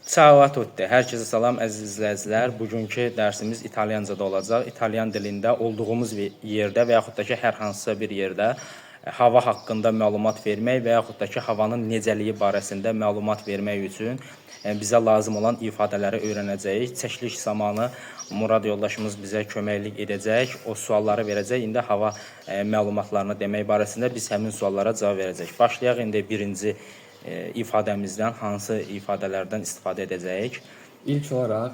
Ciao a tutti. Hər kəsə salam əziz izləyicilər. Bugünkü dərsimiz İtalyancada olacaq. İtalyan dilində olduğumuz yerdə və yaxud da ki, hər hansısa bir yerdə hava haqqında məlumat vermək və yaxud da ki, havanın necəliyi barəsində məlumat vermək üçün bizə lazım olan ifadələri öyrənəcəyik. Çəkiliş zamanı Murad yoldaşımız bizə köməklik edəcək, o sualları verəcək. İndi hava məlumatlarını demək barəsində biz həmin suallara cavab verəcəyik. Başlayaq indi birinci ifadəmizdən, hansı ifadələrdən istifadə edəcəyik? İlk olaraq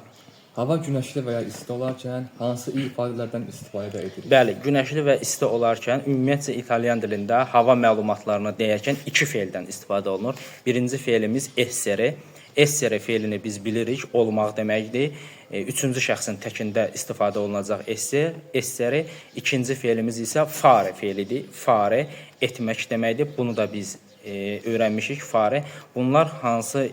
hava günəşli və ya isti olarkən hansı ifadələrdən istifadə edirik? Bəli, günəşli və isti olarkən ümumiyyətcə İtalyan dilində hava məlumatlarını deyərkən iki feildən istifadə olunur. Birinci feilimiz essere. Essere feilini biz bilirik, olmaq deməkdir. Üçüncü şəxsin təkində istifadə olunacaq essere. İkinci feilimiz isə fare feilidir. Fare etmək deməkdir. Bunu da biz öyrənmişik. Fare. Bunlar hansı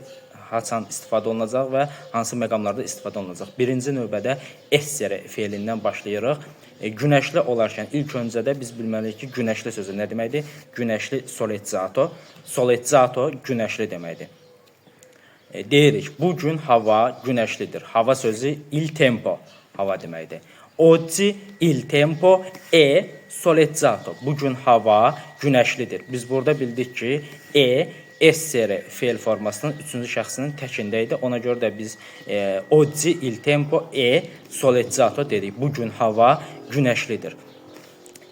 haçan istifadə olunacaq və hansı məqamlarda istifadə olunacaq. Birinci növbədə essere feilindən başlayırıq. Günəşli olarkən ilk öncə də biz bilməliyik ki, günəşli sözü nə deməkdir? Günəşli soleggiato. Soleggiato günəşli deməkdir. Deyirik, bu gün hava günəşlidir. Hava sözü il tempo hava deməkdir. Oggi il tempo è soleggiato. Bu gün hava günəşlidir. Biz burada bildik ki, e essere feil formasının üçüncü şəxsinin təkində idi. Ona görə də biz oggi il tempo è soleggiato dedik. Bu gün hava günəşlidir.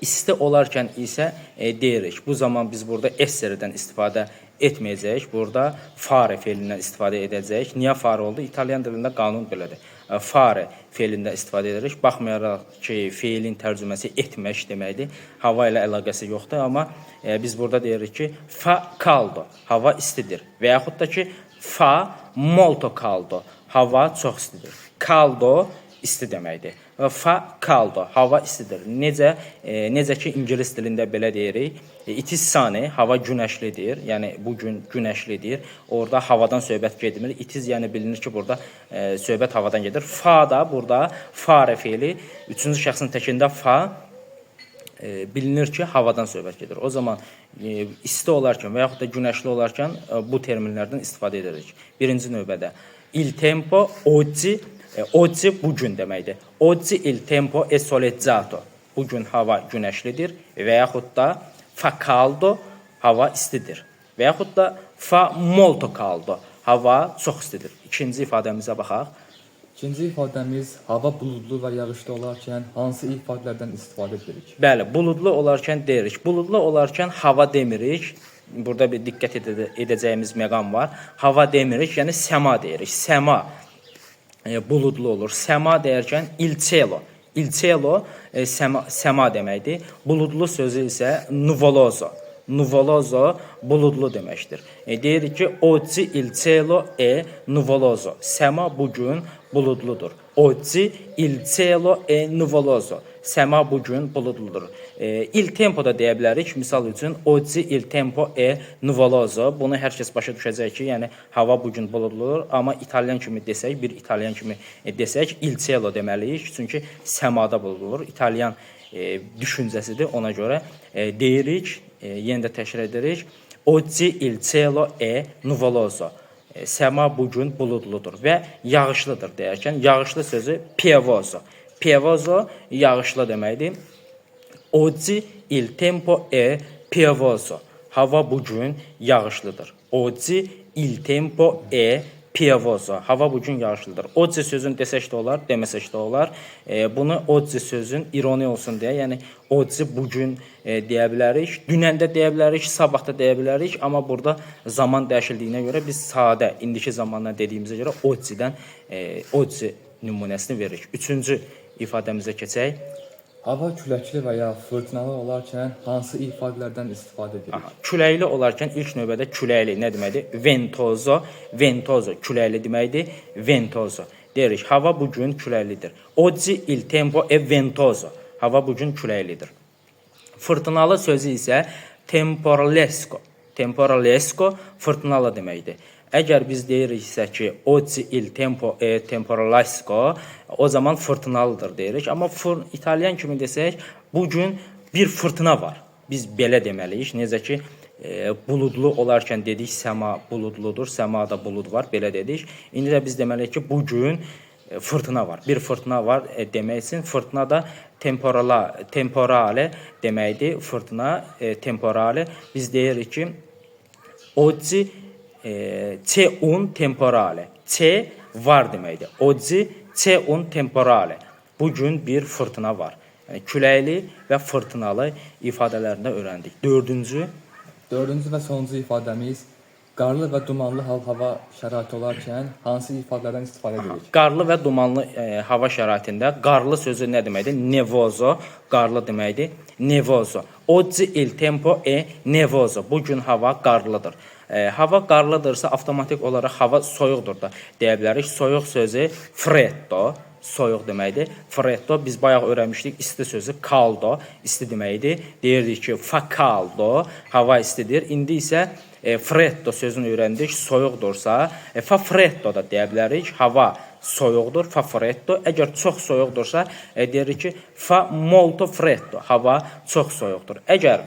İsti olarkən isə deyirik. Bu zaman biz burada esseredən istifadə etməyəcəyik. Burada fare feilindən istifadə edəcəyik. Niyə fare oldu? İtalyan dilində qanun belədir. Fare feilindən istifadə edirik. Baxmayaraq ki, feilin tərcüməsi etmək deməkdir. Hava ilə əlaqəsi yoxdur, amma biz burada deyirik ki, fa caldo, hava istidir. Və yaxud da ki, fa molto caldo, hava çox istidir. Caldo isti deməkdir. Fa caldo, hava istidir. Necə necə ki ingilis dilində belə deyirik. It is sunny, hava günəşlidir. Yəni bu gün günəşlidir. Orada havadan söhbət getmir. It is, yəni bilinir ki, burada söhbət havadan gedir. Fa da burada fare feili üçüncü şəxsin təkində fa bilinir ki, havadan söhbət gedir. O zaman isti olarkən və yaxud da günəşli olarkən bu terminlərdən istifadə edirik. Birinci növbədə il tempo oggi, oggi bu gün deməkdir. Oggi il tempo è soleggiato. Bu gün hava günəşlidir və yaxud da fa caldo, hava istidir. Və yaxud da fa molto caldo, hava çox istidir. İkinci ifadəmizə baxaq. İkinci ifadəmiz hava buludlu və yağışlı olarkən hansı ifadələrdən istifadə edirik? Bəli, buludlu olarkən deyirik. Buludlu olarkən hava demirik. Burada bir diqqət edəcəyimiz məqam var. Hava demirik, yəni səma deyirik. Səma buludlu olur. Səma deyərkən il cielo. Il cielo səma deməkdir. Buludlu sözü isə nuvoloso. Nuvoloso buludlu deməkdir. Deyirik ki, oggi il cielo è nuvoloso. Səma bu gün buludludur. Oggi il cielo è nuvoloso. Səma bu gün buludludur. Il tempo da deyə bilərik. Misal üçün, oggi il tempo è nuvoloso. Bunu hər kəs başa düşəcək ki, yəni hava bu gün buludludur. Amma İtalyan kimi desək, bir İtalyan kimi desək, il cielo deməliyik. Çünki səmada buludludur. İtalyan düşüncəsidir. Ona görə deyirik, yenə də təkrar edirik. Oggi il cielo è nuvoloso. Səma bu gün buludludur və yağışlıdır deyərkən, yağışlı sözü piovoso. Piovoso yağışlı deməkdir. Oggi il tempo è piovoso. Hava bu gün yağışlıdır. Oggi il tempo è piovoso. Hava bu gün yağışlıdır. Oggi sözünü desək də olar, deməsək də olar. Bunu oggi sözün ironi olsun deyə, yəni oggi bu gün deyə bilərik. Dünən də deyə bilərik, sabah da deyə bilərik, amma burada zaman dəyişildiyinə görə biz sadə indiki zamandan dediyimizə görə oggidən oggi nümunəsini veririk. Üçüncü ifadəmizə keçək. Hava küləkli və ya fırtınalı olarkən hansı ifadələrdən istifadə edirik? Aha, küləkli olarkən ilk növbədə küləkli nə deməkdir? Ventoso, ventoso küləkli deməkdir. Ventoso. Deyirik, hava bu gün küləklidir. Oggi il tempo è ventoso. Hava bu gün küləklidir. Fırtınalı sözü isə temporalesco. Temporalesco fırtınalı deməkdir. Əgər biz deyiriksə ki, oggi il tempo è temporalesco, o zaman fırtınalıdır deyirik. Amma İtalyan kimi desək, bu gün bir fırtına var. Biz belə deməliyik. Necə ki, Buludlu olarkən dedik səma buludludur, səmada bulud var, belə dedik. İndi də biz deməliyik ki, bu gün fırtına var. Bir fırtına var demək üçün fırtına da temporale deməkdir. Fırtına temporale. Biz deyirik ki, oggi c'è un temporale. C'è var deməkdir. Oggi c'è un temporale. Bu gün bir fırtına var. Yəni küləkli və fırtınalı ifadələrini öyrəndik. Dördüncü. Dördüncü və sonuncu ifadəmiz qarlı və dumanlı hal-hava şəraiti olarkən hansı ifadələrdən istifadə edirik? Qarlı və dumanlı hava şəraitində qarlı sözü nə deməkdir? Nevoso, qarlı deməkdir. Nevoso. Oggi il tempo è nevoso. Bu gün hava qarlıdır. Hava qarlıdırsa avtomatik olaraq hava soyuqdur da deyə bilərik. Soyuq sözü freddo, soyuq deməkdir. Freddo biz bayaq öyrənmişdik isti sözü caldo, isti deməkdir. Deyirdik ki, fa caldo, hava istidir. İndi isə freddo sözünü öyrəndik. Soyuqdursa, fa freddo da deyə bilərik. Hava soyuqdur, fa freddo. Əgər çox soyuqdursa, deyirik ki, fa molto freddo. Hava çox soyuqdur. Əgər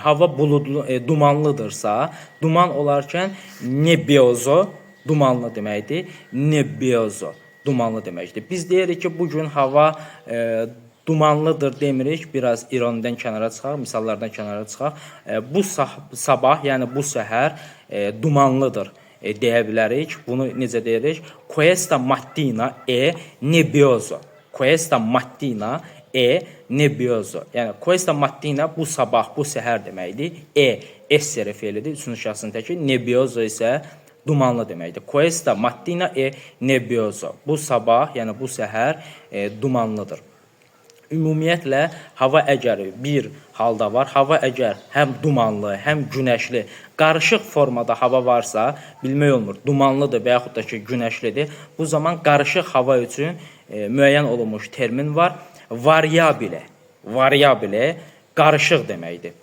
hava buludlu, dumanlıdırsa, duman olarkən nebbioso dumanlı deməkdir. Nebbioso dumanlı deməkdir. Biz deyirik ki, bu gün hava dumanlıdır demirik. Biraz ironidən kənara çıxaq, misallardan kənara çıxaq. Bu sabah, yəni bu səhər dumanlıdır deyə bilərik. Bunu necə deyirik? Questa mattina è nebbioso. Questa mattina è nebbioso. Yəni questa mattina bu sabah, bu səhər deməkdir. E essere feilidir. Üçüncü şəxsin təki. Nebbioso isə dumanlı deməkdir. Questa mattina è nebbioso. Bu sabah, yəni bu səhər dumanlıdır. Ümumiyyətlə hava əgər bir halda var, hava əgər həm dumanlı, həm günəşli, qarışıq formada hava varsa, bilmək olmur, dumanlıdır və yaxud da ki, günəşlidir. Bu zaman qarışıq hava üçün müəyyən olunmuş termin var. Variabile. Variabile qarışıq deməkdir.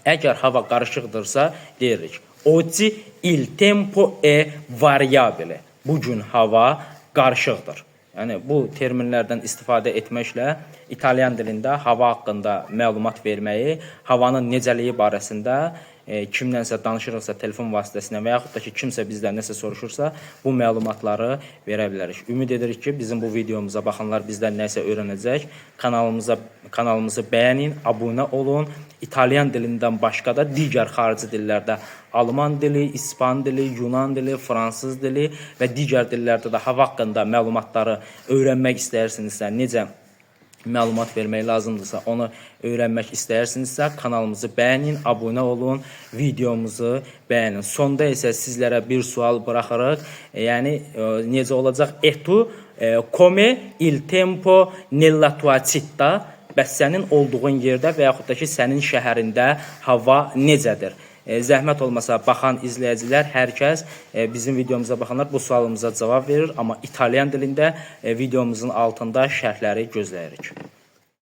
Əgər hava qarışıqdırsa, deyirik oggi il tempo è variabile. Bu gün hava qarışıqdır. Yəni bu terminlərdən istifadə etməklə italyan dilində hava haqqında məlumat verməyi, havanın necəliyi barəsində kimdənsə danışırıqsa telefon vasitəsilə və yaxud da ki, kimsə bizdən nəsə soruşursa, bu məlumatları verə bilərik. Ümid edirik ki, bizim bu videomuza baxanlar bizdən nəsə öyrənəcək. Kanalımızı bəyənin, abunə olun. İtalyan dilindən başqa da digər xarici dillərdə alman dili, ispan dili, yunan dili, fransız dili və digər dillərdə də hava haqqında məlumatları öyrənmək istəyirsinizsə, necə məlumat vermək lazımdırsa, onu öyrənmək istəyirsinizsə, kanalımızı bəyənin, abunə olun, videomuzu bəyənin. Sonda isə sizlərə bir sual buraxırıq. Yəni necə olacaq? E tu come il tempo nella tua città? Bəs sənin olduğun yerdə və yaxud da ki, sənin şəhərində hava necədir? Zəhmət olmasa baxan izləyicilər, hər kəs bizim videomuza baxanlar bu sualımıza cavab verir, amma italyan dilində videomuzun altında şərhləri gözləyirik.